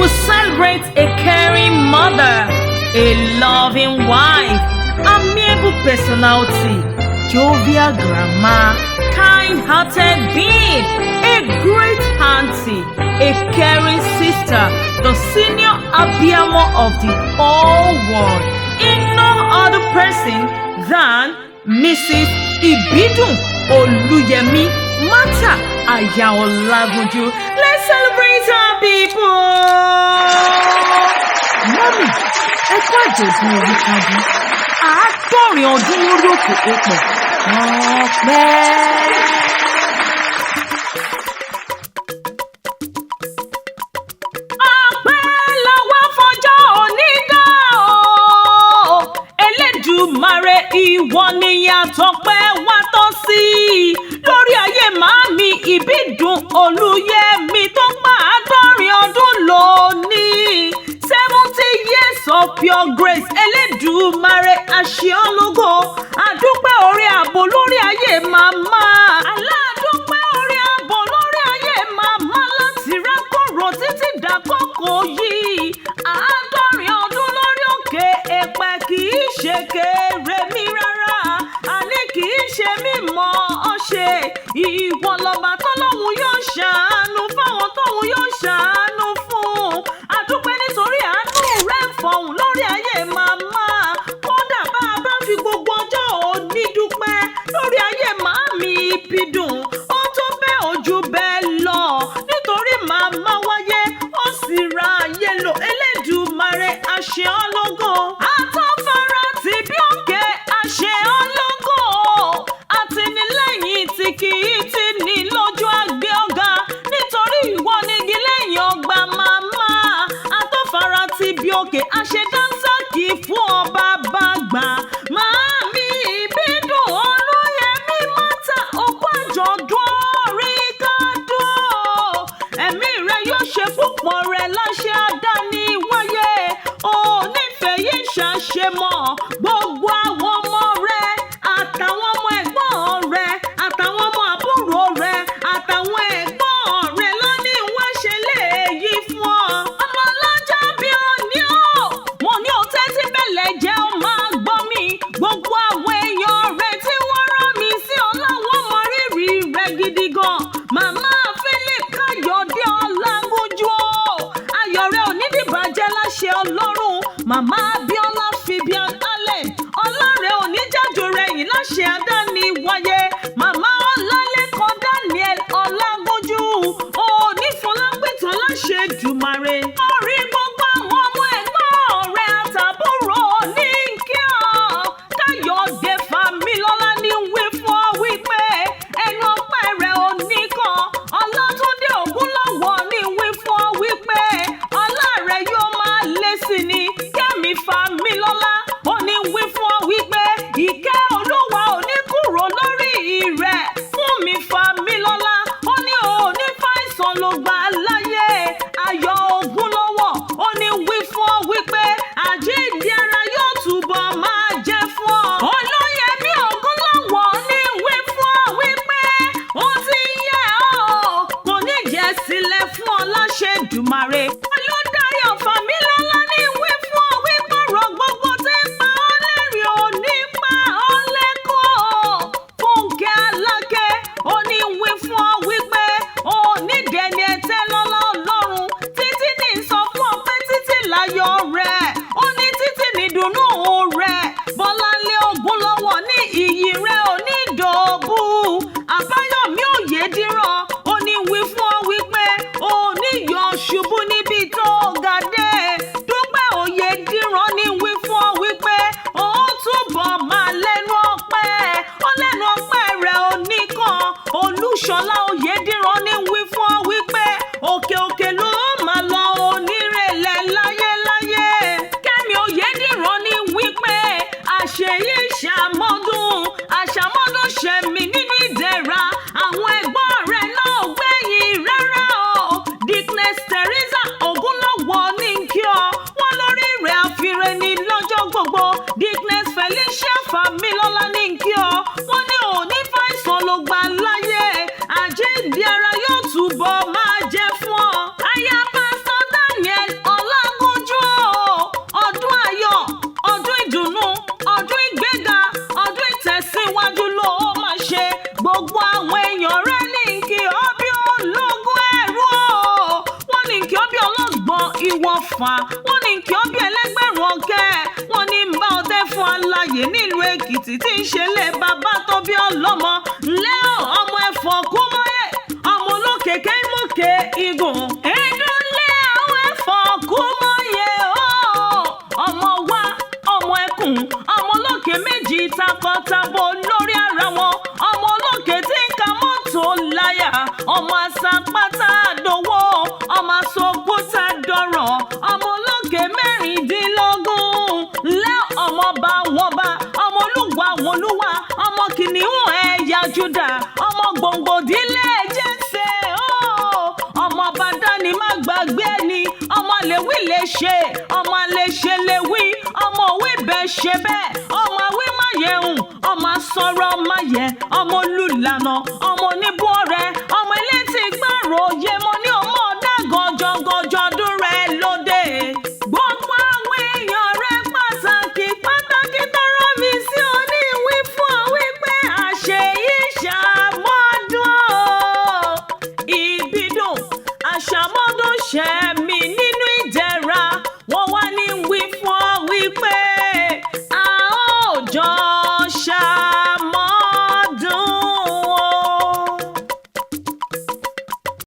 We celebrate a caring mother, a loving wife, amiable personality, jovial grandma, kind-hearted being, a great auntie, a caring sister, the senior Abiyamo of the whole world, in no other person than Mrs. Ibidun Oluyemi Martha Aya Olagunju. Let's celebrate our people! Mummy, ẹ kú àjọ̀dún orí kádùn. 70 ọdún lórí òkè eèpẹ̀. Ọpẹ́. Ọpẹ́ làwa fọjọ́ òní dá o. Elédùmarè, ìwọ ni àtọpẹ́ wa tọ́ sí. Lórí ayé màámi Ìbídùn Olúyẹmí tó pa 70 ọdún lónìí. 70 years of pure grace. Elédùmarè, àṣẹ ológo. Àdúpẹ́ orí ààbò lórí ayé màmá. Aládùúpẹ́ orí ààbò lórí ayé màmá láti rákòrò títí dàkókò yìí. 70 ọdún lórí òkè èèpẹ̀ kì í ṣe kéré mi rárá. Àní kì í ṣe mímọ̀ ọ́ ṣe. Ìwọ lọ́ba tọ́lọ́hun yóò ṣàánú fáwọn tóun yóò ṣàánú fún. Àdúpẹ́ nítorí àánú rẹ̀ ń fọhùn lórí ayé màmá. Kódà bá a bá fi gbogbo ọjọ́ òní dúpẹ́ lórí ayé màámi Ìbídùn, ó tó bẹ́ẹ̀ ojú bẹ́ẹ̀ lọ. Nítorí màmá wáyé, ó sì ra ayé lò. Elédùmarè, àṣẹ ológo. Àtọ́fara ti bí òkè, àṣẹ ológo. Àtìnílẹ́yìn tí kì í ti ní lójú àgbẹ̀ ọ̀gá. Nítorí ìwọ nígi lẹ́yìn ọgbà màmá. Àtọ́fara ti bí òkè, àṣẹ dáńsákì fún ọba bàgbà. Màámi Ìbídùn Olúyẹmí Martha, òkú àjọ̀dún orí kádùn. Ẹ̀mí rẹ̀ yóò ṣe púpọ̀ rẹ̀ láṣẹ àdáni wáyé. Ò nífẹ̀ẹ́ yìí ṣàṣemọ̀. Gbogbo àwọn ọmọ rẹ̀ àtàwọn ọmọ ẹ̀gbọ́n rẹ̀ àtàwọn ọmọ àbúrò rẹ̀ àtàwọn ẹ̀gbọ́n rẹ̀ ló ní wọ́n ṣe léyìí fún ọ. Ọmọ ọlọ́jọ́ bí ó ní ó. Mo ní o tẹ́tí bẹ̀lẹ̀ jẹ́ ó máa gbọ́ mi. Gbogbo àwọn èèyàn rẹ̀ tí wọ́n rán mi sí ọ láwọn mọ rírì rẹ̀ gidi gan. Màmá Philip Káyọ̀dé Ọlágúnjú o. Ayọ̀ rẹ̀ ò ní dìbàjẹ́ láṣẹ Ọlọ́run. Màmá Abíọ́lá Fabian Allen. Ọlọ́rẹ̀ ò ní jájò rẹ̀ yìí láṣẹ àdáni wáyé. Màmá Ọlálékan Daniel Ọlágúnjú. Òní Fọlápẹ̀tàn láṣẹ Èdùmàrè. Orí gbogbo àwọn ọmọ ẹ̀gbọ́n rẹ̀ àtàbúrò ní kí ọ. Káyọ̀dé Fámilọ́lá ní wí fún ọ wípé ẹnu ọpẹ́ rẹ̀ ò ní kan. Ọlátúndé Ògúnlọ́wọ̀ ní wí fún ọ wípé ọlá rẹ̀ yóò máa lé sí ni. Kẹ́mi Fámilọ́lá ó ní wí fún ọ wípé ìkẹ́ Olúwa ò ní kúrò lórí rẹ̀. Fúnmi Fámilọ́lá ó ní òní fàìsàn ló gbà láyé. Ayọ̀ Ògúnlọ́wọ̀ ó ní wí fún ọ wípé àjíǹde ara yóò túbọ̀ máa jẹ́ fún ọ. Olóyèmí Ògúnlọ́wọ̀ ní wí fún ọ wípé ó ti yẹ ọ́, kò ní jẹ́ sílẹ̀ fún ọ láṣẹ Èdùmàrè. Olùdarí Fámilọ́lá ní wí fún ọ wípé ọ̀rọ̀ gbogbo tí ń pa ọ́ lẹ́rìn ò ní pa ọ́ lẹ́kọ̀ọ́. Fúnkẹ́ Alákẹ́ ó ní wí fún ọ wípé ó ní dẹni ẹ̀tẹ́ lọ́lá Ọlọ́run. Títí ní sọ fún ọ pé títí láyọ̀ rẹ̀, ó ní títí ní dùnnú rẹ̀. Bọ́láńlé Ògúnlọ́wọ̀ ní iyì rẹ̀ ò ní dòbú. Àbáyọ̀mí Òyedìran ó ní wí fún ọ wípé ó ní yọ ṣubú níbi tó ga dé. Dúpẹ́ Òyedìran ní wí fún ọ wípé ó túbọ̀ máa lẹ́nu ọpẹ́. Ó lẹ́nu ọpẹ́ rẹ̀ ò ní kan. Olúṣọlá Òyedìran ní wí fún ọ wípé òkè òkè ló máa lọ, onírèlẹ̀ láyéláyé. Kẹ́mi Òyedìran ní wípé àṣeyí ṣàmọ́dún, àṣàmọ́dún ṣẹ̀mí nínú ìdẹ̀ra. Àwọn ẹ̀gbọ́n rẹ̀ náà ò gbẹ̀yìn rárá o. Dickness Teresa Ògúnlọ́wọ̀ ní kí ọ. Wọ́n lórí rẹ̀ àfirẹ́ ní lọ́jọ́ gbogbo. Dickness Felicia Fámilọ́lá ní kí ọ. Wọ́n ní òní fàìsàn ló gbà láyé. Àjíǹde ara yóò túbọ̀ máa jẹ́ fún ọ. Aya Pásítọ̀ Daniel mẹ́fà. Wọ́n ní kí ó bí ẹlẹ́gbẹ̀rún ọ̀kẹ́. Wọ́n ní ń bá ọdẹ fún aláyè nílùú Èkìtì tí ń ṣe lé bàbá tó bí ọlọ́mọ. Ńlẹ́ o, ọmọ ẹ̀fọ́ kú mọ́yè, ọmọ olókèké ìmọ̀kè igun. Ẹ̀dúnlé àwọn ẹ̀fọ́ kú mọ́yè o. Ọmọ wa, ọmọ ẹkùn, ọmọ olókè méjì takọtabo lórí ara wọn. Ọmọ olókè tí ń ka mọ́tò láyà, ọmọ àsapátá àdówó, ọmọ àsokúta dọ̀rọ̀, ọmọ olókè 16. Lẹ́ ọmọ bá wọn bá, ọmọ olúwa wọn olúwa, ọmọ kìnìún ẹ̀yà Júdà, ọmọ gbòǹgbòdìlẹ̀ Jésè o. Ọmọ bá dání má gbàgbé ẹni, ọmọ àlèwí lè ṣe, ọmọ àlèṣe lè wí, ọmọ òwe bẹ́ẹ̀ ṣe bẹ́ẹ̀, ọmọ àwí má yẹun, ọmọ asọ̀rọ̀ má yẹ, ọmọ olùlànà, ọmọ oníbú ọrẹ, ọmọ elétí gbàrò yé mọ́.